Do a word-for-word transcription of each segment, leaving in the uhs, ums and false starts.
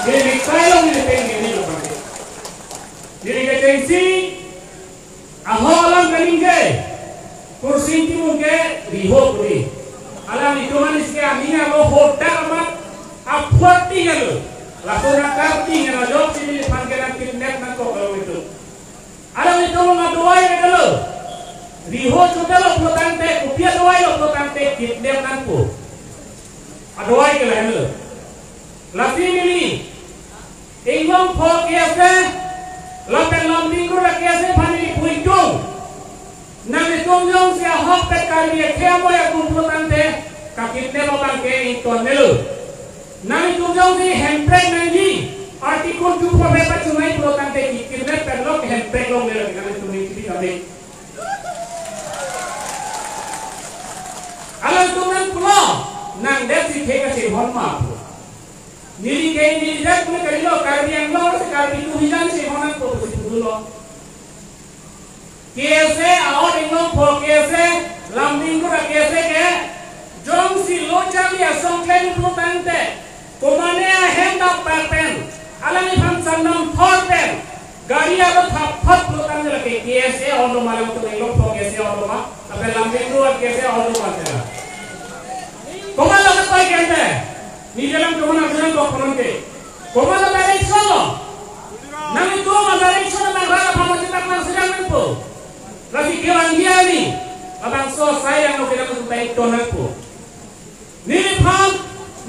Neli kailong neli peng neli lo pake. Neli kechengsi ahok alam kaningje. Kursing Timung ke Riho kuri. Alanglitum anis ke aning alo hodak amat aphuar ting alo. Laso nangkarting alo jok si neliphan ke nangkidnap nangkok alo itu. Alanglitum adovai ke alo. Riho chotelo pulotangte, kopi adovai lo pulotangte kidnap nangpo. Adovai ke lahenlo. Lasi neli Inglongpho ke ase, lapen Lumding Road ke ase aphan neli puitung. Nanglitum jongsi ahokpet Karbi akhei amoi akum pulotangte, kakidnap abang ke ingtonnelo. Nanglitum jongsi hemprek nangji, Article two four five pachunai pulotangte kidnap pen lo, hemprek longlelo, nanglitum ningkiri kami. Alangtum nangpulo, nangdet si thek asinghon ma pu. Neli ke neli dak pune kalilo, Karbi Anglong si Karbi tu hijan si honang ko pusi pudulo. K S A aot Inglongpho K S A, Lumding Road K S A ke, jongsi lo charli asong klem pulotangte, komane ahem dap pen, alangliphan sandam thor pen, gari aro thap thot pulotangte lake K S A aot lo ma, alanglitum Inglongpho K S A aot lo ma, lapen Lumding Road K S A aot lo ma tela. Komat lo kapai kente, neli alanglitum aphan nangkok pononte. Komat lo direction lo. Nanglitum a-direction nangrap aphan mati tak nangsedang nangpo. Lasi kevang dia ni. Labangso asai yang lo kedam supai ton nangpo. Neliphan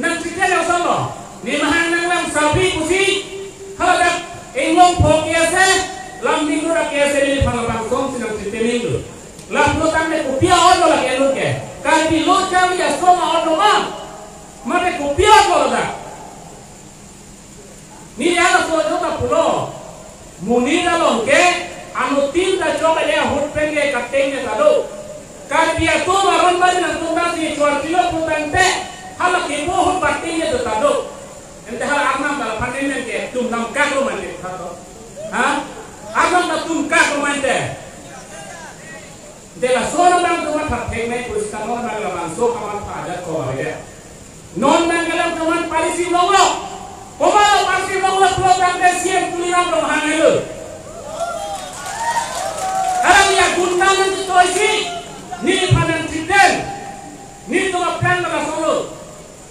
nangchite langsong lo. Ne mahang nanglang sabi pusi. Haladak Inglongpho K S A, Lumding Road K S A neliphan labangso si nangchite ninglo. Lapulotangte kopi aot lo lake anu ke. Karbi lo charli asong aot lo ma. Mate kopi aot lo ladak. Neli halaso ajok ta pulo. Monit along ke anuttin ta chok ale ahut pen ke kateng ke ta do. Karbi atum aron bari nangtum ta si chuar kilo pulotangte hala kepo ahut pateng ke ta do. Ente hala Arnam ta la panemen ke tum nam kak lo mante tha to. Ha? Arnam ta tum kak lo mante. Ente laso alam nangtum matha thek nai pusi ta non nang labangso kamatha ajat ko ave. Non nangkelang teman parisi longlo. Komat lo parisi longlo pulotangte C M Tuliram Ronghang helo. Alang ya gunda nangketoisi. Neliphan nangchiten. Nelitum aphrang laso lo.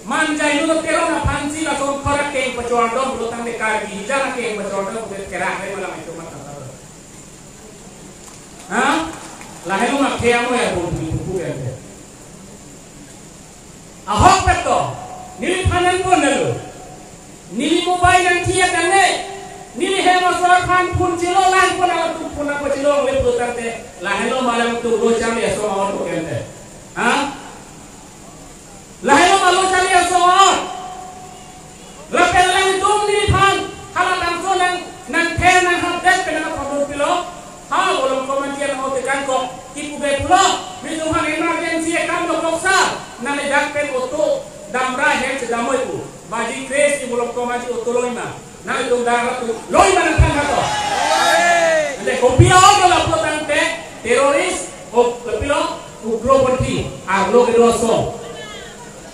Manjai lo Teron aphansi lason khora keng pachordom pulotangte Karbi hijan akeng pachordom pute kerak hai malam itu mata. Ha? Lahai lo ma khe amo ya bo bini pupu kente. Ahokpet to. Neliphan nangpon lo. Neli mobile nangthiya kane. Neli hem asor aphan phone chelo lang pon alam tu phone apa chelo le pulotangte. Lahai lo ma alanglitum lo charli asong aot lo kente. Ha? Lahai lo ma lo charli asong aot. Lapen alanglitum neliphan halabangso nang nangthe nanghap det pen nangpabur pilo. Ha, Bolong Komanji nang ote kangkok kipu ke pulo. Nelitum aphan emergency akam dokok sa. Nangledak pen auto damra hem chedamoi pu. Baji kres i Bolong Komanji auto loi ma. Nangtum dak ratu loi ma nangthan hato. Ante kopi aot lo lapulotangte terrorist, o, pilo, ugroponthi, arlo kedo asong.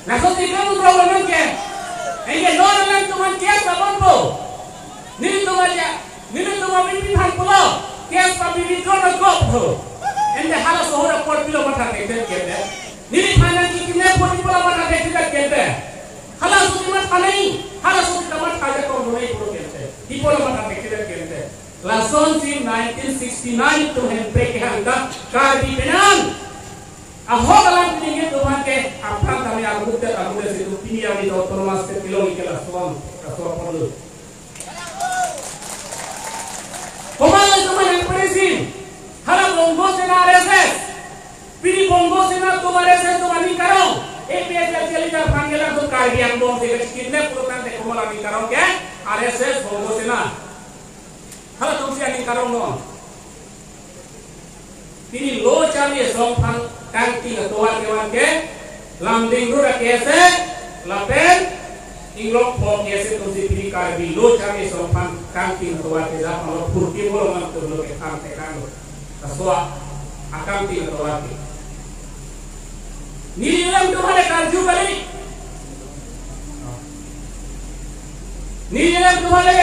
Laso si kan ugroponthi ke. Enge non alanglitum aphan case labonpo. Nelitum aja, nelitum abipi aphan pulo. Case pabi withdraw nangkok tho. Ente halaso ahut apor pilo matha thekthe kente. Neliphan nangkikidnap pon pilo matha thekthe kente. Halaso si matha nai, halaso si ta matha ajakong nai puro kente. Ipo lo matha thekthe kente. Lasonsi nineteen sixty-nine atum hemprek kehang ta Karbi penan. Ahok alam pini nelitum aphan ke aphrang kami armut te armut te situ pini yang di autonomous state kelong ke lason, lason perlu. Komat lo itum aphan nangparisim. Hala Bongo Sena R S S. Pini Bongo Sena atum R S S atum aning karong. A P H L C leader aphan ke latum Karbi angbong si kidnap pulotangte komat lo aning karong ke R S S Bongo Sena. Halatum si aning karong non. Pini lo charli asong aphan kangting atovar kevan ke, Lumding Road K S A, lapen Inglongpho K S A atum si pini Karbi lo charli asong aphan kangting atovar ke, japa lo phurki bolo nangtum lo kethan tekang lo. Laso akangting atovar ke. Neli alanglitum aphan karju kali. Neli alam tumhale,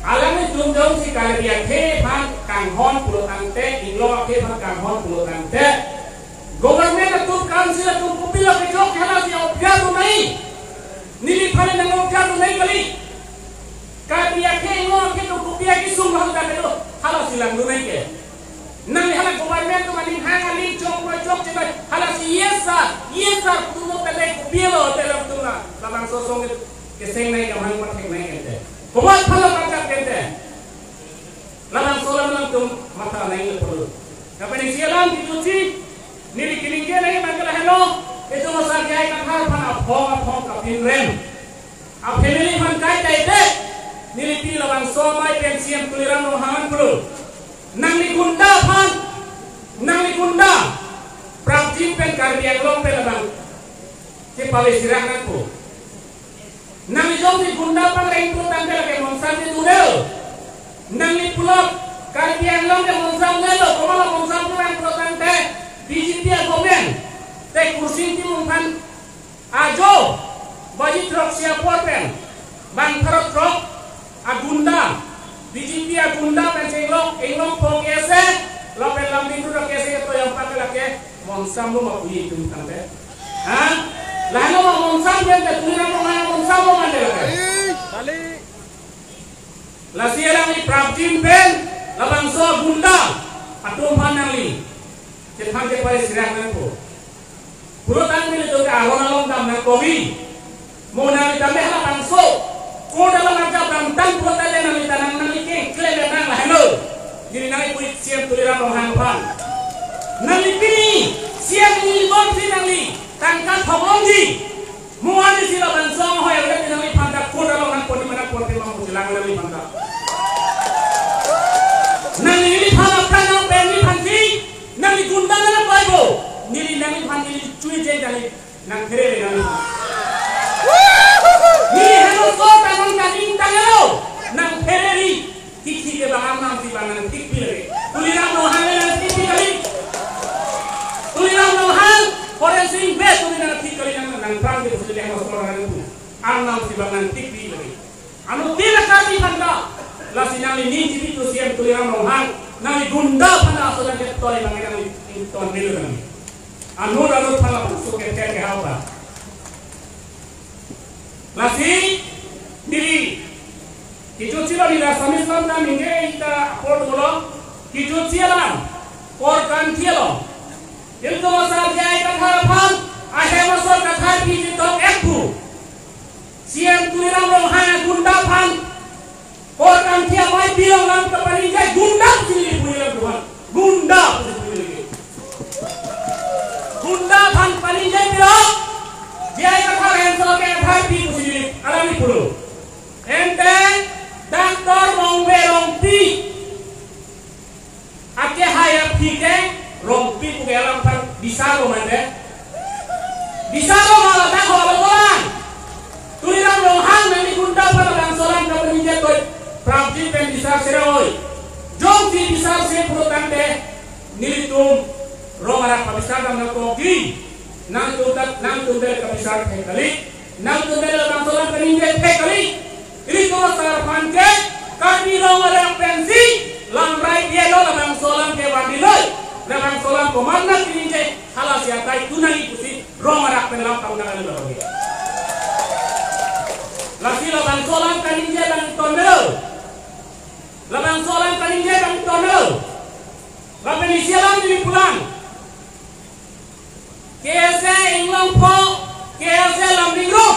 alanglitum jongsi Karbi akhei aphan kanghon pulo tangte, Inglong akhei aphan kanghon pulo tangte, government atum, council atum kopilo kejok halasi opya tu nai. Neliphan nang opya tu nai kali. Karbi akhei, Inglong akhei atum kopi akesung bang ta kedo, halasi langdun nai ke. Nangli hala government atum aning hang aling chok ma chok chebai, halasi yes sir, yes sir pulo tangte kopilo, te alam atum la labangso asong keseng nai, kamhang pathek nai kente. Komat phala pajak kente. Labangso alam alangtum matha nangji pulo. Lapen isi alam kejutsi neli kening kenangji abang ke lahelo, itum asar J I Kathar aphan aphong aphong kapinrem, a family aphan kai tai te, neli pini labangso amei pen C M Tuliram Ronghang an pulo. Nangli gunda aphan, nangli gunda, prapjin pen Karbi Anglong pen abang chepavir sirak nangpo. Nangli jongsi gunda pangring pulo tangte lake Mongsam ke tudel. Nangli pulot Karbi Anglong ke Mongsam lelo, komat la Mongsam pulang pulo tangte B J P a government te Kursing Timung aphan ajo baji throk isi apor pen bang pharo throk agunda, B J P agunda pen si Inglong, Inglong pho kese, lapen Lumding Road kese ketoyang pakai lake Mongsam lo ma pu itum tangte. Ha? Lahelo ma Mongsam pen te Tuliram Ronghang Mongsam lo ma te lake. Kali. Lasi alangli prapjin pen labangso gunda atum aphan nangli chethan chepavir sirak nangpo. Pulo tangte nelitum ke aron along dam nangkokji. Mo nangli tame halabangso court along arjap damtang pulo tangte nangli ta nang, nangli kengklem nang lahelo. Neli nangli pui C M Tuliram Ronghang aphan. Nangli pini C M neli bomsi nangli tangka thok longji. Mo ani si labangso ahoi adet nangliphan ta court along nangpon ma nangpon ma mo chelang nangliphan ta. Nangli neliphan apran nangpen neliphan si, nangli gunda nangpaibo. Neli nangliphan neli chui je nangli nangphere nangliphan. Neli heno so tanong kading tanglo nangphere ri. Thik thik ke bang Arnam si bang nangthikpi lagi. Tuliram Ronghang nangthikpi kali. Tuliram Ronghang, Horen Sing Bey, Tuliram nangthik kali, nang, nangphrang ke pusi lehang osor nangpu. Arnam si bang nangthikpi lagi. Anuttin akanti aphan ta, lasi nangli ning G B to C M Tuliram Ronghang, nangli gunda aphan ta aso nangketoi bang nangli ington nelo nangli. Anut anut aphan labangso ke ke ke hau ba. Lasi neli kejutsi lo, neli Assamese alam ta ningje ta apor dolo, kejutsi alam, korkanthi along ilitum asar J I Kathar aphan ahem asor Kathar pi chetong-ek pu, C M Tuliram Ronghang agunda aphan korkanthi amei pi along lam kapaningjai, gunda pusi neli pu ilam tuhan. Gunda pusi pu ilam. Gunda aphan paningjai pilo. J I Kathar ahem asor ke Kathar pi pusi neli alangli pulo. Ante Doctor Mongve Rongpi akehai aphi ke Rongpi pu ke alam aphan bisar lo mane. Bisar lo ma ladak ho lo tolan. Tuliram Ronghang nangli gunda aphan labangso alam kapaningjai toi. Prapjin pen bisar sera oi. Jongsi bisarse pulo tangte nelitum rong arak pabisar dam nangkokji. Nangtum ta, nangtum ta kabisar thek kali. Nangtum ta labangso alam kaningjai thek kali. Ilitum asar aphan ke Karbi rong arak pensi lamrai dielo, labangso alam ke vanri noi. Labangso alam komat nangkaningjai, halasi akai tu nangji pusi rong arak pen lam pangdang ani lagi. Lasi labangso alam kaningjai bang tonmelo. Labangso alam kaningjai bang tonmelo. Lapen isi alam neli pulang. K S A Inglongpho, K S A Lumding Road.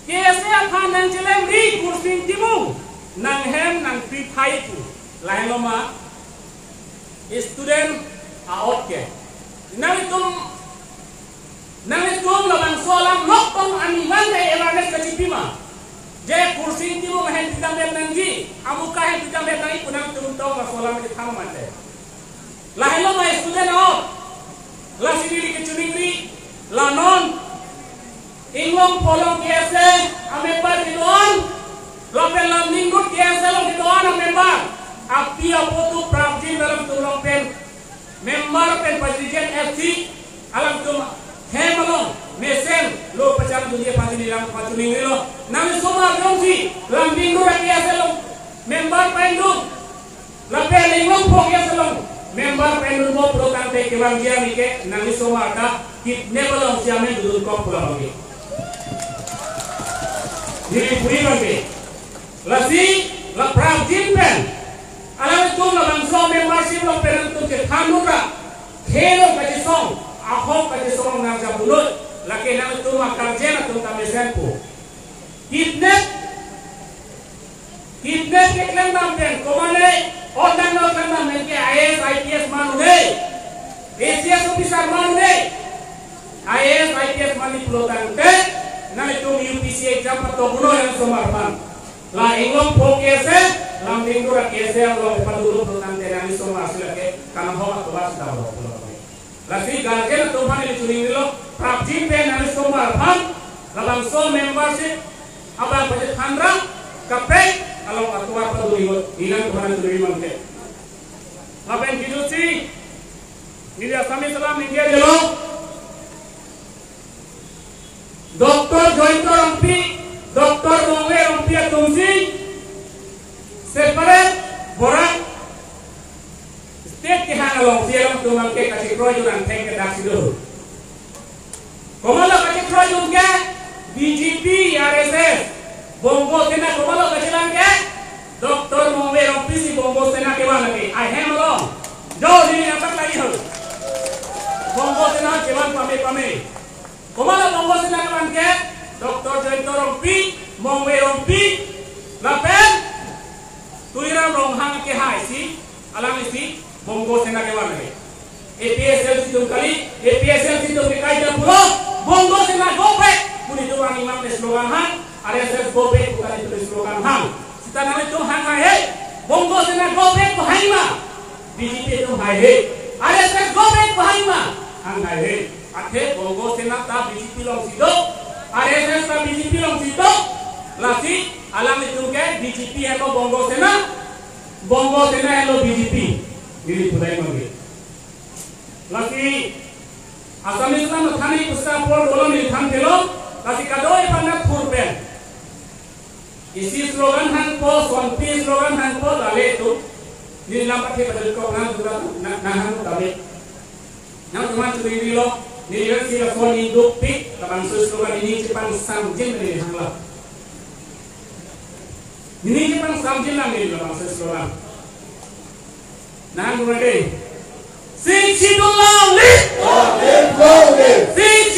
K S A aphan nangchelemri Kursing Timung, nanghem nangpithai pu. Lahenlo ma student a-ot ke. Nanglitum, nanglitum labangso alam nok tong ani van ke awareness kachipi ma. Je Kursing Timung ahem pidam det nangji, amuka ahem pidam det nangji pu nangtum tong labangso alam kethang mate. Lahenlo ma student a-ot. Lasi neli kachiningri, la non Inglongpho along K S A amember kedo-an, lapen Lumding Road K S A along kedo-an amember. Api apo tu prapjin alamtum along pen member pen pajirjen F C, alamtum hem along mesen lo pachan Dia pati nilang patu mingri lo. Nang somar jongsi Lumding Khurak K S A along member pen dun, lapen Inglongpho K S A along member pen dunpo pulo tangte kevangji arni ke nang somar ta kidnap alongsi amen dunkok pu labang ke. Neli puri abang ke. Lasi la prapjin pen alanglitum labangso membership along pen nangtum chethan dun ra, khelo kachesong, ahok kachesong nang jabunut, lake nangtum akarjen atum ta mesenpo. Kidnap, kidnap keklem dam pen, komatne, otang lo klem dam pen ke I A S, I P S man un-e, A C S officer man un-e, I A S, I P S man-i pulo tangte, nangtum U P S C exam patok un-e nang somar aphan. La Inglongpho K S A, Lumding Khurak K S A along padu lo pulo tangte nang somar si lake, kanang ahok atovar si dam lo pulo tangte. Lasi guardian atum aphan neli choningri lo, prapjin pen nang somar aphan, labangso membership abang pachethan ra, kaprek along atovar padu ikot, neli nangtum aphan choningri abang ke. Lapen kejutsi, neli Assamese alam ningje dolo. Doctor Jayanta Rongpi, Doctor Mongve Rongpi atumsi separate Barak state kehang alongsi alangtum abang ke kachekroi jun angthek ke daksi do. Komatlo kachekroi jun ke, B J P, R S S, Bongo Sena, komatlo kachelang ke, Doctor Mongve Rongpi si Bongo Sena kevan lake, ahem along. Jo, neli nangpaklangji ho. Bongo Sena kevan pame pame. Komatlo Bongo Sena kevan ke, Doctor Jayanta Rongpi, Mongve Rongpi, lapen Tuliram Ronghang kehai si, alang isi Bongo Sena kevan lake. A P H L C atum kali, A P H L C atum ke kaita pulo, Bongo Sena go back pu nelitum arni ma slogan hang, R S S go back pu kali pu slogan hang. Seta nanglitum hang haihe, Bongo Sena go back pu hang ma, B J P atum haihe, R S S go back pu hang ma, hang haihe. Athe Bongo Sena ta B J P alongsi do, R S S ta B J P alongsi do. Lasi alanglitum ke B J P henlo Bongo Sena, Bongo Sena henlo B J P. Neli pudai mangge. Lasi Assamese alam thani pusa apor dolo neli than thelo, lasi kadoi aphan nangthur pen. Isi slogan hangpo, sonpi slogan hangpo, lale tu. Neli lam pathi pathi kok nang dura na, na hang kami. Nangtum aphan choningri lo, neli isi la phone ni duk pik, labangso slogan neli chepangsam jin neli hang la. Neli chepangsam jin lang neli labangso slogan. Nang dura de. Sixth Schedule long live! Long live, long live! Sixth